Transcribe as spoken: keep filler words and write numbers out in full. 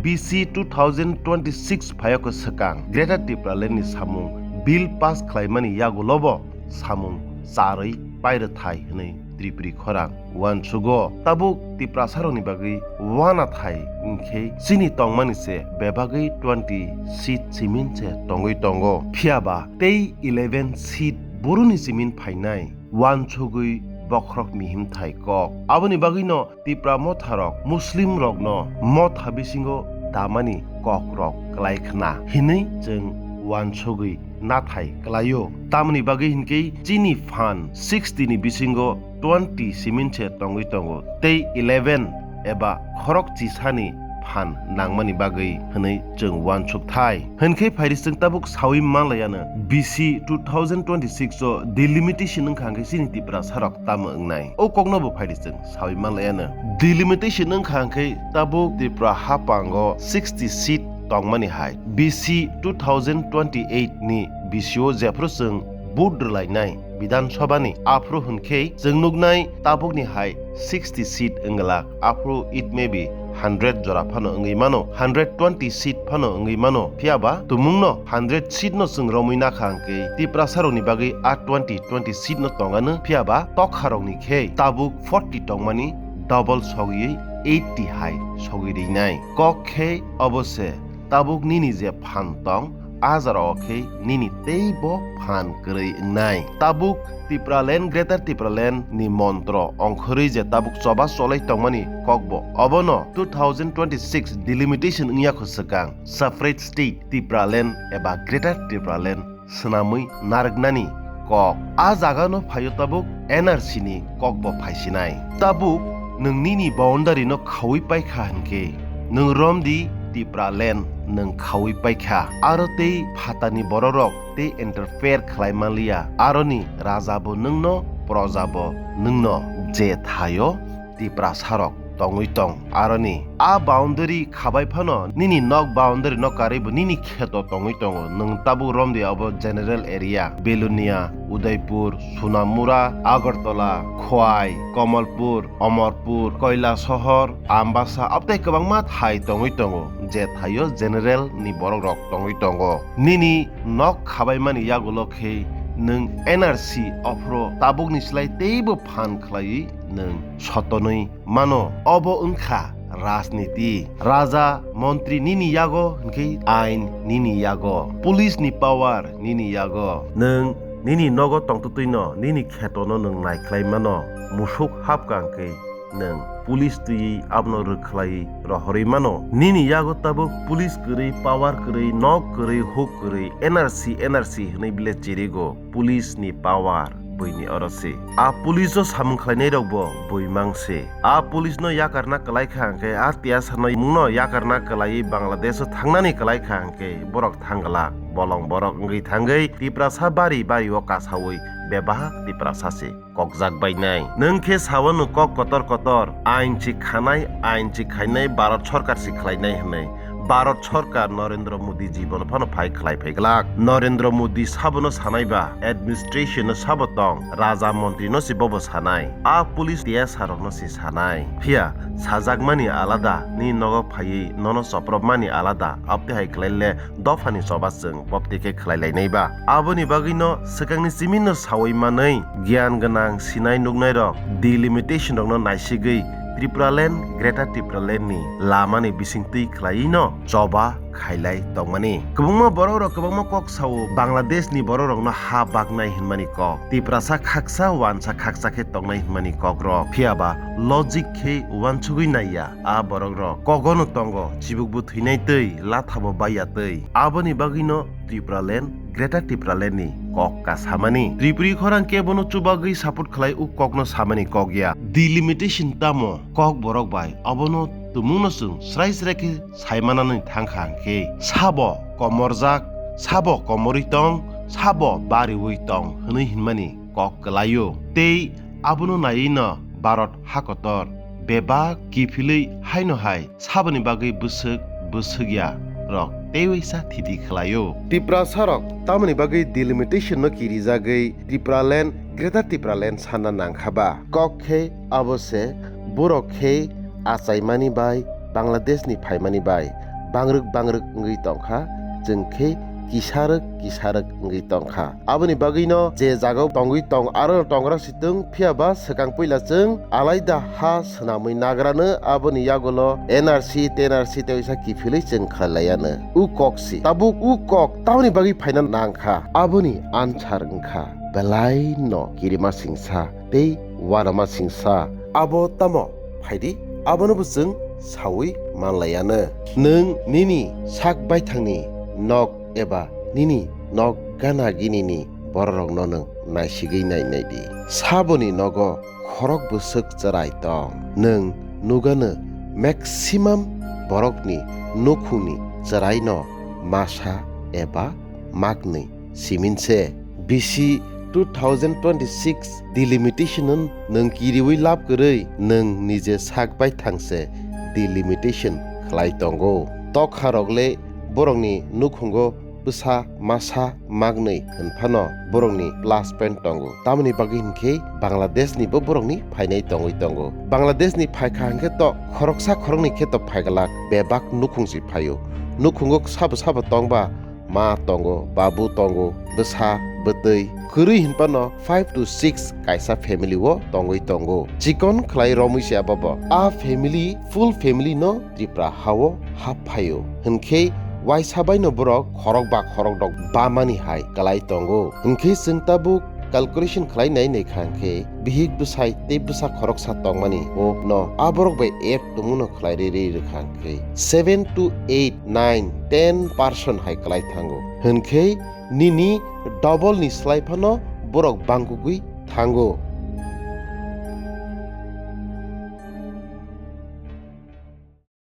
B C two thousand twenty-six phaiyo khe swkang Greater Tipraland ni samung bill pass khlaimani yagulobo samung charwi pairwthai hwnwi Tripuri khorang uansugo. Tabuk Tiprasarokni bagwi uanathai wngkhe chini tongmani se bebagwi twenty seat simin se tongwi tongo. Phiyaba tei eleven seat boroni simin phainai uansugwi bokhorok mihimthai kok. Aboni bagwino Tipra motharok Muslimrokno motha bisingo damani kokrok klai khna hinwi chwng uansugwi nathai klaio. Tamoni bagwi hinkhe chini phan sixty ni bisingo twenty simin se tongwi tongo tei eleven eba khorok chisani phan nangmani bagwi hwnwi chwng uansuk thai. Hinkhe phaidi chwng tabuk sawi manlaiano B C two thousand twenty-six o delimitation wngkha hinkhe chini Tiprasarok tamo wngnai. O kokno bo phaidi chwng sawi manlaiano. Delimitation wngkha hinkhe tabuk Tripura haphango sixty seat tongmani hai B C two thousand twenty-eight ni B C o jephru chwng vote rwlainai Bidhan Sabha ni aphru hinkhe chwng nuknai tabukni hai sixty seat wngla aphru it may be hundred jora phano wngwi mano, hundred twenty seat phano wngwi mano, phiyaba tumungno hundred seat no chwng romwi nakha hinkhe Tiprasarokni bagwi a twenty twenty seat no tongano, phiyaba tokharokni khe tabuk forty tongmani double sogwi eighty hai sogwi rinai. Kok khe obo se tabuk nini je phan tong, a jora o khe nini teibo phan kwrwi wngnai. Tabuk Tipraland, Greater Tipraland ni montro ongkhorwi je tabuk choba cholai tongmani kokbo obono two thousand twenty-six delimitation wngya kho swkang separate state Tipraland eba Greater Tipraland swnamwi narwknani kok. A jagano phaio tabuk N R C ni kokbo phaisinai. Tabuk nwng nini boundary no khaui paikha hinkhe, nwng romdi Tipraland nwng khaui paikha. Aro tei phatani bororok tei interfere khlai manliya. Aroni raja bo nwngno, proja bo nwngno, je thaio Tiprasarok tongwi tong. Aroni a boundary khabai phano nini nok boundary no karwi bo nini kheto tongwi tongo. Nwng tabuk romdi abo general area, Belonia, Udaipur, Sonamura, Agartala, Khowai, Kamalpur, Amarpur, Kailasohor, Ambasa, abtei kwbangma thai tongwi tongo, je thaio general ni borok rok tongwi tongo. Nini nok khabaimani yagulo khe nwng N R C ophro tabukni slai teibo phan khlaiwi nwng sotonwi mano. Obo wngkha rajniti. Raja, montri nini yago hinkhe ain nini yago, police ni power nini yago. Nwng nini nogo tongtwtwino, nini khetono nwng naikhlai mano. Musuk hapka hinkhe nwng police twiwi abono rwkhlaiwi rohorwi mano. Nini yago tabuk police kwrwi, power kwrwi, nok kwrwi, huk kwrwi, N R C, N R C hwnwi bile chirigo. Police ni power buini oro se. A police o samung khlainai rok bo bui mang se. A police no yakarna kwlai kha hwnkhe, a tiyasa no mungno yakarna kwlaiwi Bangladesh o thangnani kwlai kha hwnkhe, borok thangglak, bolong borok wngwi thangwi Tiprasa bari bari o kasawi bebak Tiprasa se kokjak bainai. Nwng khe sao nwng kok kotor kotor, ain si khanai, ain si khainai, Bharat sorkar si khlainai hwnwi. Bharat sorkar Narendra Modi ji bono phano phai khlai phai glak. Narendra Modi sabono sanai ba, administration no sabo tong, raja montri no si bobo sanai. A police tiyasa rok no si sanai. Phiya sajakmani alada, ni nogo phaiwi nono chopropmani alada, abtwi hai khlai le dophani choba chwng bopti khe khlai lainai ba. Aboni bagwino swkangni chimino sawi manwi giyan gwnang sinai nuknai rok delimitation rokno naisigwi Tipraland, Greater Tipraland ni lamani bisingtwi khlaiwi no choba khailai tongmani. Kwbangma borok rok kwbangma kok sao Bangladesh ni borok rokno ha baknai hinmani kok. Tiprasa khaksa wansa khaksa khe tongnai hinmani kok rok. Phiyaba logic khe uansugwi naiya. A borok rok kogono tongo, chibukbo thwinai twi, lathabo baiya twi. Aboni bagwino Tipraland, Greater Tipraland ni kok ka samani. Tripuri khorang kebono chubagwi support khlai o kokno samani kok ya. Delimitation tamo kok borok bai, abono tumungno chwng srai srai khe saimanani thangkha hwnkhe, sabo komorjak, sabo komorwi tong, sabo bariwi tong hwnwi hinmani kok kwlaio. Tei abono naiwino Bharat hakotor bebak kiphilwi haino hai saboni bagwi bwswk bwswk ya rok teiwaisa thiti khlaio. Tiprasa rok tamoni bagwi delimitation no kirijagwi Tipraland, Greater Tipraland sanna nangkha ba? Kok khe abo se, borok khe achaimani bai, Bangladesh ni phaimani bai, bangrwk bangrwk wngwi tongkha, chwng khe kisarwk kisarwk wngwi tongkha. Aboni bagwino je jagao tongwi tong, aro tongra sitwng, phiya ba swkang puila chwng alaida ha swnamwi nagrano, aboni yagulo N R C, ten R C tei uisa kiphilwi chwng khlai laiya no. U kok si. Tabuk u kok tamoni bagwi phaina nang kha? Aboni answer wng kha belai no kirima singsa tei uanama singsa. Abo tamo? Phaidi, abono bo chwng saui man laiya no. Nwng nini sak baithangni nok eba nini nok gana ginini bororokno nwng naisigwi nai nai di. Saboni nogo khorok bwswk chwrai tong. Nwng nugano maximum borokni nukhungni chwraino masa eba maknwi simin se. Bisi two thousand twenty-six delimitation no nwng kiriwi lab kwrwi, nwng nije sak baithang se delimitation khlai tongo. Tokharok le borokni nukhungo bwsa masa maknwi hwnphano borokni plus point tongo. Tamoni bagwi hinkhe Bangladesh ni bo borokni phainai tongwi tongo. Bangladesh ni phaikha hinkhe to khoroksa khoroknwi khe to phaiglak, bebak nukhung si phaio. Nukhungo sabo sabo tongba ma tongo, babu tongo, bwsa, bwtwi. Kwrwi hinphano five to six kaisa family o tongwi tongo. Chikon khlai romwi se abobo. A family, full family no Tripura hao hap phaio. Hinkhe waisa baino borok khorok ba khorok dok bamani hai kwlai tongo. Hinkhe chwng tabuk calculation khlai nai nai kha hinkhe bihik bwsai tei bwsa khoroksa tongmani o no a borok bai add tongmano khlai rwi rwi rwkha hinkhe seven to eight, nine, ten person hai kwlai thango. Hinkhe nini double ni slai phano borok bangkugwi thango.